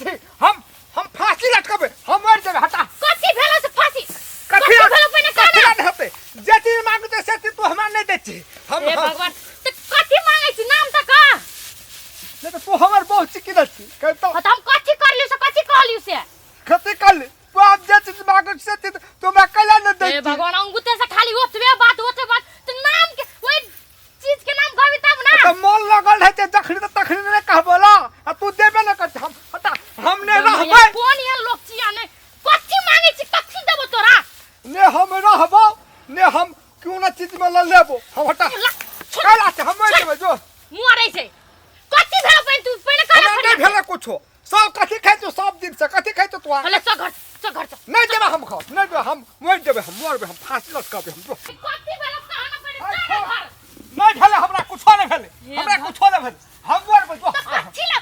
छी। हम फांसी लटकबे, हम मर जेबे। हटा। कथी भेलो से फांसी? कथी कथी भेलो पहिने कथी कहना। नहि हेतै? जे चीज मांगते से चीज तू हमरा नहि दै छी। हम हे हम भगवान, तऽ कथी मांगै छी, नाम तऽ कह। नहि तऽ तू हमर बहुत चिकी छी कहतो। हाँ, तऽ हम कथी करलियो से, कथी कहलियो से? कथी कहली तू? आब जे चीज मांगै से चीज तू हमरा कैला नहि दै हे छी? भगवान, अंगूठे से खाली ओतबे बात, ओतबे बात। तऽ नाम के, ओहि चीज के नाम कहबी तब ना। तऽ मन लगल रहै छै जखनी तऽ तखनी नहि कहबो ला, आ तू देबे नहि कर। हम हटा, हम नहि रहबै। कोन एहन लोक छी? आ नहि कथी मांगे छी, कथी देबो तोरा? ने हम रहबो ने हम कोनो चीज में ल लेबो। हम हटा। ला, छोड़। कैला से हम मरि जेबै जो। मरै छै। कथी भेलो पहिने तू पहिने कह। हमरा नहि भेलै कुछो। सब कथी खाइ छौ? सब दिन से कथी खाइ छौ तू? हले चल घर, चल घर चल। नहि देबै हम घर, नहि देबै। हम मरि जेबै, हम मरबै, हम फांसी लटकबै हम जो। कथी भेलो कह ना पहिने, चल ना घर। नहि भेलै हमरा कुछो, नहि भेलै। हे हमरा भगवान। कुछो नहि भेलै, हम मरबै जो। तऽ कथी ला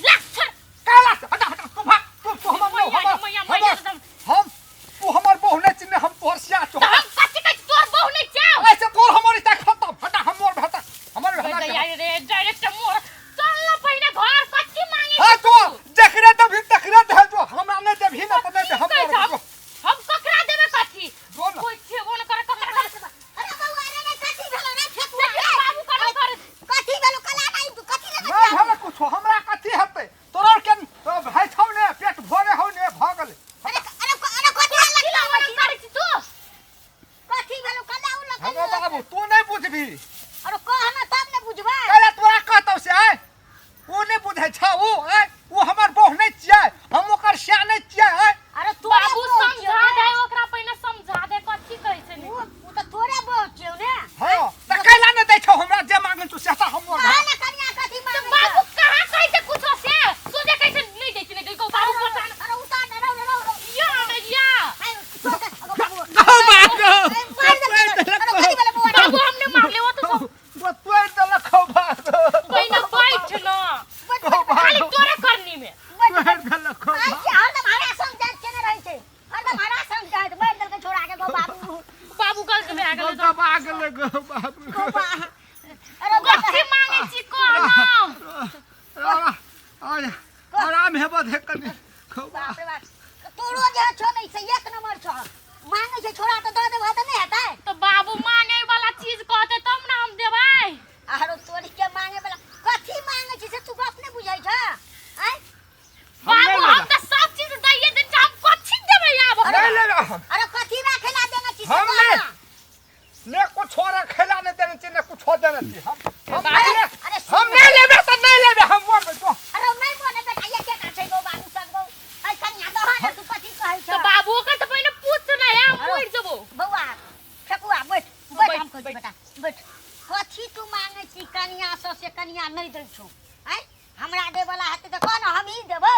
ला, छोड़। कैला से हटा, हटा, तू भाग। तू तू हमर मैया, हमर मैया, मैया, हमर हम तू हमर बहू नहि चिन्ह, हम तोहर सिया छौ। तऽ हम कथी कहै छी, तोर बहू नहि छौ। ऐसे तोर हमर रिश्ता खत्म। हटा, हम मरबै, हटा, हमर हमरा दैया रे, डायरेक्ट मोर। चल ना पहिने घर, कथी मांगे हाँ छी तो तू? जकरे देबही तकरे दे जो, हमरा नहि देबही ना तऽ नहि दे, हम कहै मरबै छै, जो। हम ककरा देबै कथी? जो ना। कोई खेबो न करे ककरा ककरा। अरे बौआ रे, रे कथी भेलो रे फेकुआ देखियौ रे? बाबू कना कर। कथी भेलो? कला नहीं तू कथी ले? नहि भेलै कुछो। हमरा कथी हेतै? तोरा के भाइ छौ ने, पेट भरे हौ ने, भऽ गेलै। अरे अरे अरे, कथी कथी ला मना करै छी तू? कथी भेलो? कला उ लग। हमरा बाबू, तू नहि बुझबही। अरे कह ना तब ने बुझबै। कैला तोरा कहतौ से? आय ओ नहि बुझै छौ ओ? आय ओ हमर बहू नहि छियै, हम ओकर सिया नहि छियै। आय अरे तोरे बाबू बहू समझा छियौ दे ने। ओकरा, पहिने समझा दे कथी कहै छै ने। उ तऽ तोरे बहू छियौ ने। हँ तऽ कैला नहि दै छौ हमरा जे मांगै छौ से? हम मरबै। कह ना कनिया, कथी तऽ मांगै बाबू छौ? कहाँ कहै छै कुछो से? सोझे कहै छै नहि दै छै, नहि दै छै। बाबू पता नहि। अरे उतार दे, रौ रौ रौ। या ने या। आय छोड़ दे, अगो बाबू। गौ बाबू। ए, मार दे, अरे कथी भेलै बौआ रे? बाबू, हमने मारले वो तो सब। तोड़ि देलक हौ बाबू। पहिने बैठ न। बैठ, गौ खाली बाबू। तोरे करनी में। बैठ, बैठ। तोड़ि देलक हौ। आइ के हरदम हरा संग जाइत केने रहै छै, हरदम हरा संग जाइत। मारि देलकै छोड़ा के। गो बाबू। बाबू गलत भए गेलै। गौ दबा गेलै गौ बाबू। गो बा, अरे बा। कथी मांगे छी कह ना। आराम हेबऽ दे कनि गौ बा। बाप रे बाप, तोरो जे छौ ने से एक नंबर छौ। मांगे छै छोड़ा तऽ दऽ देबह तऽ नहि हेतै? तऽ बाबू मांगे वाला चीज कहते तब ना हम देबै। आरो तोरी के मांगे वाला कथी मांगे छै से तू गप नहि बुझै छ? आँय हम नहि बाबू, हम लेबै। तऽ सब चीज दैये देने छी, हम कथी देबै आब? नहि लेबै हम। अरे कथी राखे ला देने छी से हम कह नहि। ना। ने कुछो रखेला नहि देने छी, ने कुछो देने छी। हम अरे, नहि ले- अरे सुन। हम नहि लेबै तऽ नहि लेबै, हम मरबै जो। अरे नहि बोले बेटा, ये के छै गौ बाबू सब गौ। ऐ कनिया, दह ने, तू कथी कहै तऽ छ? बाबू ओकर तऽ पहिने पूछ ने, हम अरे। मरि जेबो। बौआ फेकुआ, बैठ बैठ। बैठ, हम कहै छी बैठ। बेटा बैठ। कथी तू मांगे छी कनिया से से कनिया नहि दै छौ? आँय, हमरा दै वाला हेतै तऽ कह ने, हमही देबौ।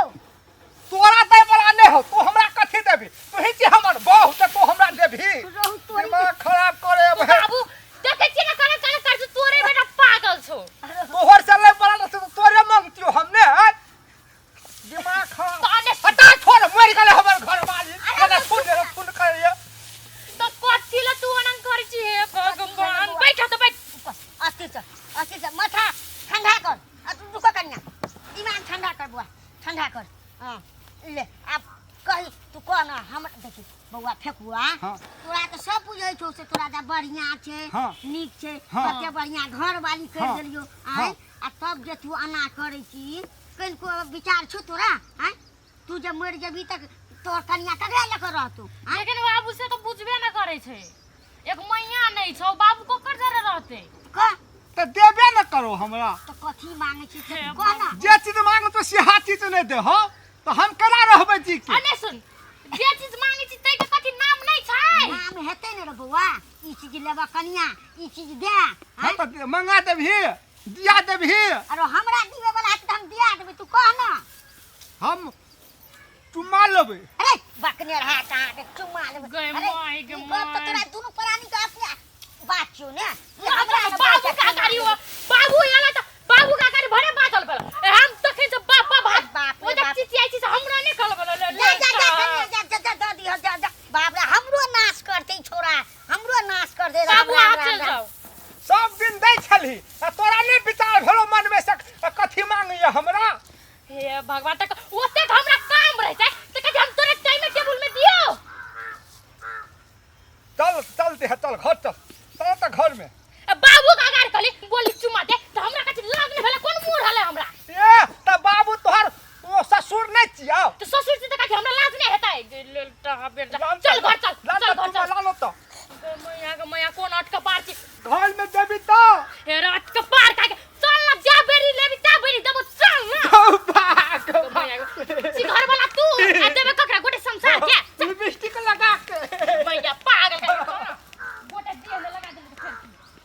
तोरा दै वाला नहि हो, तू हमरा कथी देबही? तू ही छी हमर बहू तऽ तू हमरा देबही? रहू तोरी। दिमाग खराब करे तो भाई। बाबू देखै छियै ने कना कना कर छै, तोरे बेटा पागल छौ। तोहर चलै वाला रहतै तऽ तोरे मांगतियौ हम ने? आँय दिमाग खराब। तऽ अने हटा, छोड़, मरि गेलै हमर घरवाली। केना सुन सुन करैया। तऽ कथी ला तू ओना करै छी? हे भगवान, बैठ तऽ बैठ। अस्थिर से, अस्थिर से, माथा ठंडा कर। आ तू रुको कनिया, दिमाग ठंडा कर बुआ, ठंडा कर। हाँ ले, आब कही तू, कह ना। हम देखी बौआ फेकुआ। हाँ। तोरा तऽ सब बुझै छौ से तोरा जा बढ़िया छै। हाँ। नीक छै। हाँ। कते बढ़िया घर वाली कर हाँ। देलियौ। हाँ। आँय, आ तब जे तू एना करै छी, कनिको विचार छौ तोरा? आँय, तू जे मरि जेबही तक तोहर कनिया ककरा लऽ कऽ रहतौ? आँय लेकिन बाबू से तऽ बुझबे न करै छै, एक मैया नहि छौ, बाबू ककर जरे रहतै? कह। तऽ देबे ने करो हमरा। तऽ कथी मांगे छी से हे तू कह ना। जे चीज मांगो तो सेहा चीज नहि दे हो तऽ हम केना रहबै जी के? अने सुन, जे चीज मांगे छी तै के कथी नाम नहि छै? नाम हेतै ने रे बौआ। ई चीज लेबऽ कनिया, ई चीज दे। हाँ तऽ मंगा देबही, दिया देबही। अरे हमरा दिबै वाला हेतै तऽ हम दिया देबै, तू कह ना। हम चुम्मा लेबै। अरे बकने रहा कहाँ के चुम्मा लेबै? गै अरे माय, गै ई गप तऽ माय। तोरा दुनू प्राणी के अपने बात छौ ने। ई हमरा ने बाबू बच्चा का चुम्मा गाड़ी लेबै। हो बाबू एला त बाबू का गाड़ी भरे बाजल भेल। ए, हम तखन से बाप बाप भात बाप रे ओ जे बाप। चिचियाइ छी से हमरा नहि कहल भेल। ले, जा ले, जा जा जा। कनिया, जा जा जा दऽ दिहऽ, जा जा। बाप रे, हमरो नाश करतै छोरा, हमरो नाश कर दे। राम बाबू राम अहाँ राम चलि राम। जाउ। सब दिन दै छलही आ तोरा नहि विचार भेलो मनमे से कथी मांगैया हमरा? हे भगवान, तक ओ